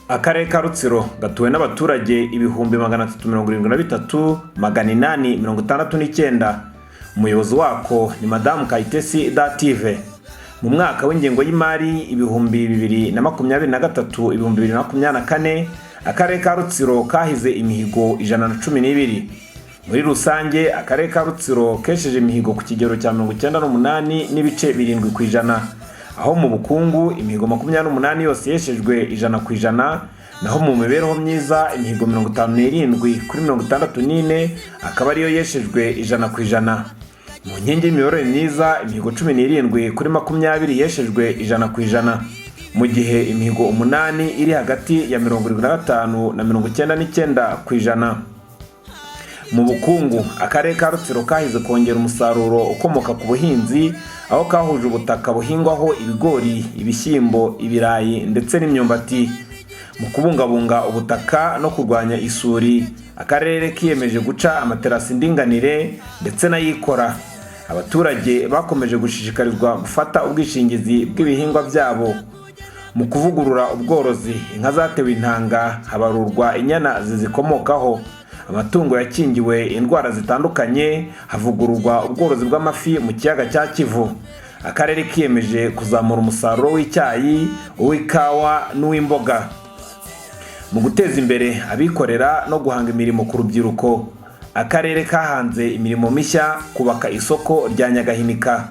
Akarere ka Rutsiro gatuwe n'abaturage 373,869. Umuyobozi wako ni Madamu Kayitesi Dative. Mu mwaka w'ingengo y'imari 2023, 2024, Akarere ka Rutsiro kahize imihigo 112. Muri rusange, Akarere ka Rutsiro kesheje imihigo ku kigero cya 98.7%, aho mu bukungu imihigo 28 yose yeshejwe 100%, naho mu mibereho myiza imihigo 57 kuri 64 akaba ariyo yeshejwe 100%. Mu nkingi y'imiyoborere myiza, imihigo 17 kuri 20 yeshejwe 100%, mu gihe imihigo 8 iri hagati ya 75 na 99%. Mu bukungu, Akarere ka Rutsiro kahize kongera umusaruro ukomoka ku buhinzi, aho kahuje ubutaka buhingwaho ibigori, ibishyimbo, ibirayi ndetse n'imyumbati. Mu kubungabunga ubutaka no kurwanya isuri, akarere kiyemeje guca amaterasi ndinganire ndetse n'ayikora. Abaturage bakomeje gushishikarizwa gufata ubwishingizi bw'ibihingwa byabo. Mu kuvugurura ubworozi, inka zatewe intanga, habarurwa inyana zizikomokaho, amatungo yakingiwe indwara zitandukanye, havugururwa ubworozi bw'amafi mu kiyaga cya Kivu. Akarere kiyemeje kuzamura umusaruro w'icyayi, uw'ikawa n'uw'imboga. Mu guteza imbere abikorera no guhanga imirimo ku rubyiruko, akarere kahanze imirimo mishya, kubaka isoko rya Nyagahinika.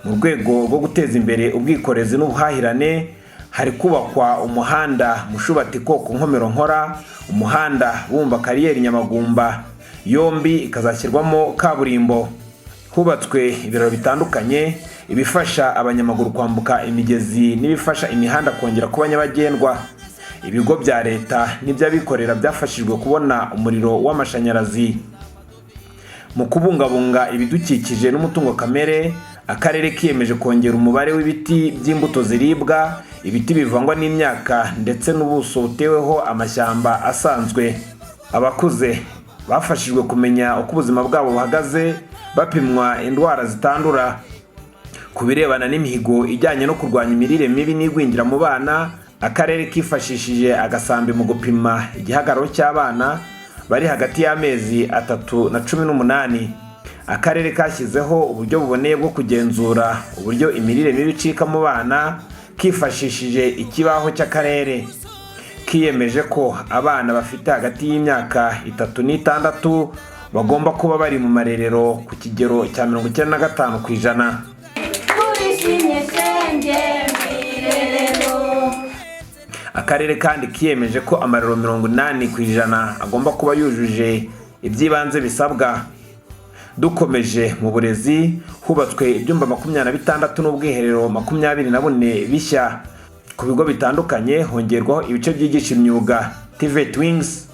Mu rwego rwo guteza imbere ubwikorezi n'ubuhahirane, hari kubakwa umuhanda Mushubati Koko Nkomero Nkora, umuhanda Bumba Kariyeri Nyamagumba, yombi ikazashyirwamo kaburimbo. Hubatswe ibiraro bitandukanye, ibifasha abanyamaguru kwambuka imigezi n'ibifasha imihanda kongera kuba nyabagendwa. Ibigo bya leta n'iby'abikorera byafashijwe kubona umuriro w'amashanyarazi. Mu kubungabunga ibidukikije n'umutungo kamere, akarere kiyemeje kongera umubare w'ibiti by'imbuto ziribwa, ibiti bivangwa n'imyaka ndetse n'ubuso buteweho amashyamba asanzwe. Abakuze bafashijwe kumenya uko ubuzima bwabo buhagaze, bapimwa indwara zitandura. Ku birebana n'imihigo ijyanye no kurwanya imirire mibi n'igwingira mu bana, akarere kifashishije agasambi mu gupima igihagararo cy'abana bari hagati y'amezi 3 na 18. Akarere kashyizeho uburyo buboneye bwo kugenzura uburyo imirire mibi icika mu bana, kifashishije ikibaho cy'akarere. Kiyemeje ko abana bafite hagati y'imyaka 3 n'6 bagomba kuba bari mu marerero ku kigero cya 95%. Turishimye shenge mwirerero. Akarere kandi kiyemeje ko amarerero 80% agomba kuba yujuje iby'ibanze bisabwa. Dukomeje mu burezi, hubatswe ibyumba 26 n'ubwiherero 24 bishya ku bigo bitandukanye, hongerwaho ibice byigisha imyuga, TVET wings.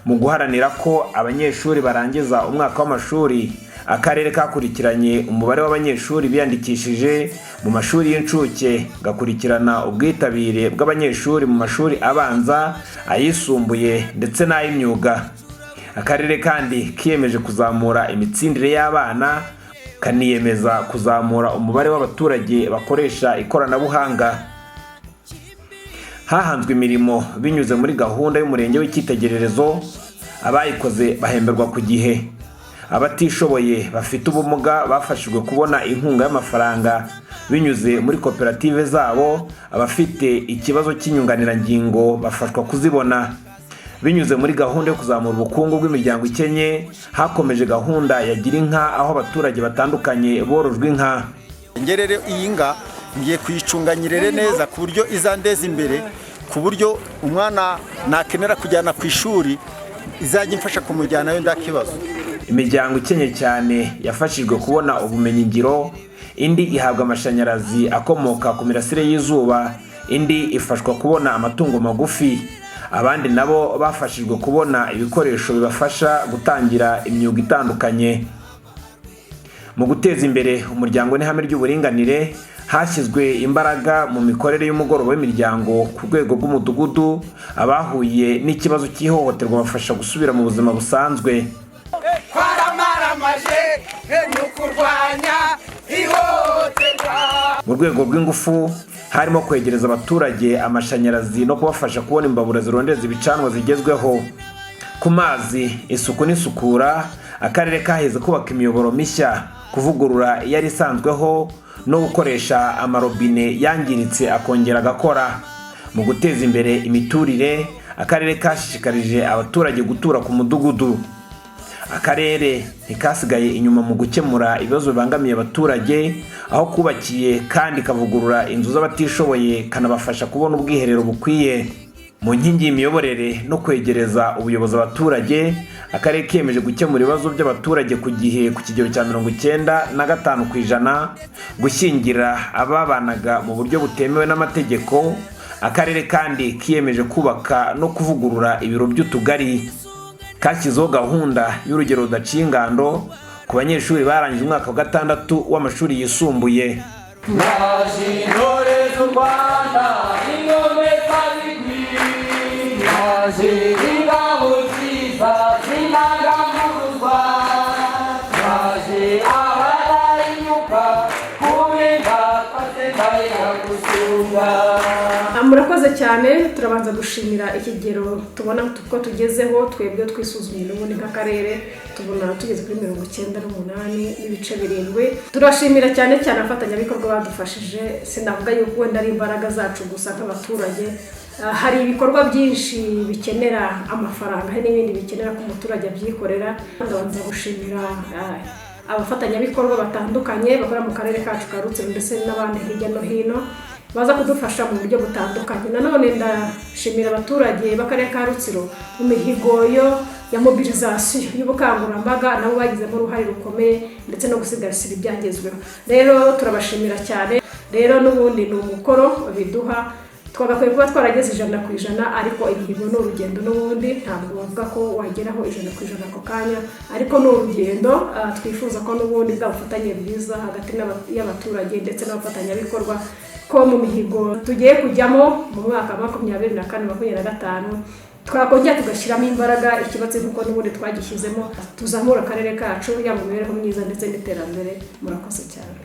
Mu guharanira ko abanyeshuri barangiza umwaka w'amashuri, akarere kakurikiranye umubare w'abanyeshuri biyandikishije mu mashuri y'incuke, gakurikirana ubwitabire bw'abanyeshuri mu mashuri abanza, ayisumbuye ndetse n'ay'imyuga. Akarere kandi kiyemeje kuzamura imitsindire y'abana, kaniyemeza kuzamura umubare w'abaturage bakoresha ikoranabuhanga. Hahanzwe imirimo binyuze muri gahunda y'umurenge w'icyitegererezo, abayikoze bahemberwa ku gihe. Abatishoboye bafite ubumuga bafashijwe kubona inkunga y'amafaranga binyuze muri koperative zabo, abafite ikibazo cy'inyunganirangingo bafashwa kuzibona. Binyuze muri gahunda yo kuzamura ubukungu bw'imiryango ikennye, hakomeje gahunda ya Gira Inka, aho abaturage batandukanye borojwe inka. Ngerere iyi nka ngiye kuyicunga nyirere neza ku buryo izandeza imbere, ku buryo umwana nakenera kujyana ku ishuri izajya imfasha kumujyanayo nta kibazo. Imiryango ikennye cyane yafashijwe kubona ubumenyingiro, indi ihabwa amashanyarazi akomoka ku mirasire y'izuba, indi ifashwa kubona amatungo magufi, abandi nabo bafashijwe kubona ibikoresho bibafasha gutangira imyuga itandukanye. Mu guteza imbere umuryango n'ihame ry'uburinganire, hashyizwe imbaraga mu mikorere y'umugoroba w'imiryango ku rwego rw'umudugudu, abahuye n'ikibazo cy'ihohoterwa bafasha gusubira mu buzima busanzwe. Twaramaramaje mu kurwanya ihohoterwa. Mu rwego rw'ingufu, Harimo kwegereza abaturage amashanyarazi no kubafasha kubona imbabura zirondeza ibicanwa zigezweho. Ku mazi, isuku n'isukura, akarere kahize kubaka imiyoboro mishya, kuvugurura iyari isanzweho no gukoresha amarobine yangiritse akongera agakora. Mu guteza imbere imiturire, akarere kashishikarije abaturage gutura ku mudugudu. Akarere ntikasigaye inyuma mu gukemura ibibazo bibangamiye abaturage, aho kubakiye kandi kavugurura inzu z'abatishoboye, kanabafasha kubona ubwiherero bukwiye. Mu nkingi y'imiyoborere no kwegereza ubuyobozi abaturage, akarere kiyemeje gukemura ibibazo by'abaturage ku gihe ku kigero cya 95%. Gushyingira ababanaga mu buryo butemewe n'amategeko. Akarere kandi kiyemeje kubaka no kuvugurura ibiro by'utugari. Kashyizeho gahunda y'urugero rudaciye ingando ku banyeshuri barangije umwaka wa gatandatu w'amashuri yisumbuye. Naje intore z'u Rwanda, inkomeza bigwi, naje ingabo nziza z'intangamuruzwa, naje abadahinyuka kubimba twase gusunga. Murakoze cyane. Turabanza gushimira ikigero tubona ko tugezeho. Twebwe twisuzumye n'ubundi nk'akarere, tubona tugeze kuri 98.7. Turashimira cyane cyane abafatanyabikorwa badufashije. Sinavuga yuko wenda ari imbaraga zacu gusa nk'abaturage. Hari ibikorwa byinshi bikenera amafaranga, hari n'ibindi bikenera ko umuturage abyikorera. Ndabanza gushimira abafatanyabikorwa batandukanye bakora mu karere kacu ka Rutsiro ndetse n'abandi hirya no hino baza kudufasha mu buryo butandukanye. Nanone ndashimira abaturage b'akarere ka Rutsiro mu mihigo yo ya mobilisation y'ubukangurambaga, nabo bagizemo uruhare rukomeye ndetse no gusigasira ibyagezweho. Rero turabashimira cyane. Rero n'ubundi ni umukoro biduha, twagakwiye kuba twarageze 100%, ariko imihigo ni urugendo n'ubundi, ntabwo bavuga ko wageraho 100% ako kanya, ariko ni urugendo. Twifuza ko n'ubundi bwa bufatanye bwiza hagati y'abaturage ndetse n'abafatanyabikorwa, ko mu mihigo tugiye kujyamo mu mwaka wa 24 25 twakongera tugashyiramo imbaraga ikibatsi nk'uko n'ubundi twagishyizemo, tuzamura akarere kacu yaba mu mibereho myiza ndetse n'iterambere. Murakoze cyane.